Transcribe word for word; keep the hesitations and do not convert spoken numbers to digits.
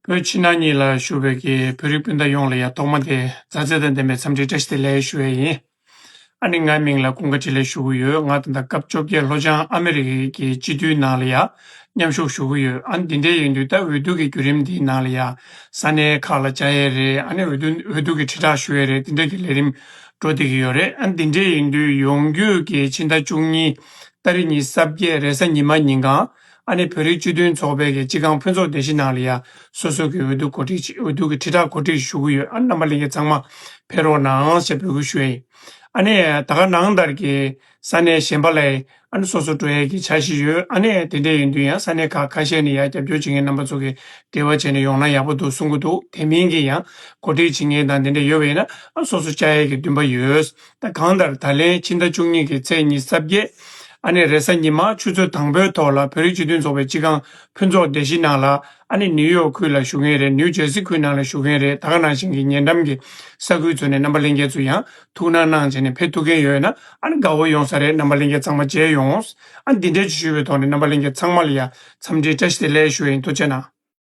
བོད་ཕྱི་ནང་གཉིས་ལ་བཞུགས་པའི་གི་བོད་རིགས་སྤུན་ཟླ་ཡོངས་ལ་ཡང་ཐོག་མ་དེ་མཛའ་བརྩེ་དང་ལྡན་པའི་འཚམས་འདྲི་བཀྲ་ཤིས་བདེ་ལེགས་ཞུ་ཡས་ཡིན། ཨ་ནི་ངའི་མིང་ལ་ཀུན་དགའ་འཕྲིན་ལས་ཞུ་གི་ཡོད། ང་ད་ལྟ་སྐབས་བཅོ་བརྒྱད་ལྷོ་བྱང་ཨ་མི་རི་ཀའི་གི་སྤྱི་འཐུས་ནང་ལ་ཡང་མཉམ་ཞུགས་ཞུ་གི་ཡོད། ཨ་ནི་འདི་འདྲའི་ཡིན་དུས་ད་འོས་བསྡུ་གི་བརྒྱུད་རིམ་འདིའི་ནང་ལ་ཡང་ས་གནས་ཁག་ལ་བཅར་ཡས་རེད། ཨ་ནི་འོས་བསྡུ་འོས་བསྡུ་གི་དྲིལ་བསྒྲགས་ཞུ་ཡས་རེད། འདི་འདྲ་གི་ལས་རིམ་འགྲོ་བསྡད་ཀྱི་ཡོད་རེད། ཨ་ནི་འདི་འདྲའི་ཡིན་དུས་ཡོང་རྒྱུས་ཀྱི་ཕྱི་ཟླ་བཅུ་གཉིས་ཏ་རིག་ཉི་ཤུ་རྩ་བརྒྱད་རེས་གཟའ་ཉི་མ་ཉིན་གང་། ཨ་ནི་བོད་རིགས་སྤྱི་མཐུན་ཚོགས་པའི་གི་སྤྱི་ཁང་ཕུན་ཚོགས་སྡེ་བཞི་ནང་ལ་ཡ་སོ་སོ་གི་འོས་བསྡུ་གོ་སྒྲིག་ཅིག་འོས་བསྡུ་གི་དྲིལ་བསྒྲགས་གོ་སྒྲིག་ཞུ་གི་ཡོད། ཨ་ནི་རྣམ་པ་ལྷན་རྒྱས་ཚང་མ་ཕེབས་རོགས་གནང་ཞེས་འབོད་སྐུལ་ཞུ་ཡ་ཡིན། ཨ་ནི་ད་ག་ནང་ལྟར་གི་ས་གནས་གཞན་པ་ལ་ཨ་ནི་སོ་སོ་འགྲོ་ཡས་ཀྱི་འཆར་གཞི་ཡོད། ཨ་ནི་དེ་འདྲ་ཡིན་དུས་ཡང་ས་གནས་ཁག་ཁ་ཤས་ནས་ཡང་རྒྱབ་སྐྱོར་བྱེད་མཁན་རྣམ་པ་ཚོ་གི་འབྲེལ་བ་བྱས་ནས་ཡོང་ན་ཡག་པོ་འདུག་གསུང་གི་འདུག་དེ་མིན་གྱི་ཡང་གོ་སྒྲིག་བྱེད་མཁན་དང་དེ་འདྲ་ཡོད་པ་ཡིན་ན་ཨ་སོ་སོ་བཅར་ཡས་ཀྱི་འདུན་པ་ཡོད། ད་གང་ལྟར་ད་ལན་ཕྱི་ཟླ་བཅུ་གཉིས་ཀྱི་ཚེས་ཉི་ཤུ་རྩ་བརྒྱད། ཨ་ནི་རེས་གཟའ་ཉི་མ་ཆུ་ཚོད་དང་པོའི་ཐོག་ལ་བོད་རིགས་སྤྱི་མཐུན་ཚོགས་པའི་སྤྱི་ཁང་ཕུན་ཚོགས་སྡེ་བཞི་ནང་ལ་ཨ་ནི་ནིའུ་ཡོག་ཁུལ་ལ་བཞུགས་མཁན་རེད། ནིའུ་ཇར་སི་ཁུལ་ནང་ལ་བཞུགས་མཁན་རེད། ད་ག་ནང་བཞིན་གྱི་ཉེ་འགྲམ་གྱི་ས་ཁུལ་ཚོ་ནས་རྣམ་པ་ལྷན་རྒྱས་ཚོ་ཡང་ཐུགས་སྣང་གནང་བྱས་ནས་ཕེབས་ཐུབ་མཁན་ཡོད་ན་ཨ་ནི་དགའ་བོ་ཡོང་ས་རེད། རྣམ་པ་ལྷན་རྒྱས་ཚང་མ་མཇལ་ཡོང་། ཨ་ནི་འདི་འདྲ་ཅིག་ཞུས་པའི་ཐོག་ནས་རྣམ་པ་ལྷན་རྒྱས་ཚང་མ་ལ་ཡང་འཚམས་འདྲི་བཀྲ་ཤིས་བདེ་ལེགས་ཞུ་ཡ་ཡིན། ཐུགས་རྗེ་གནང་།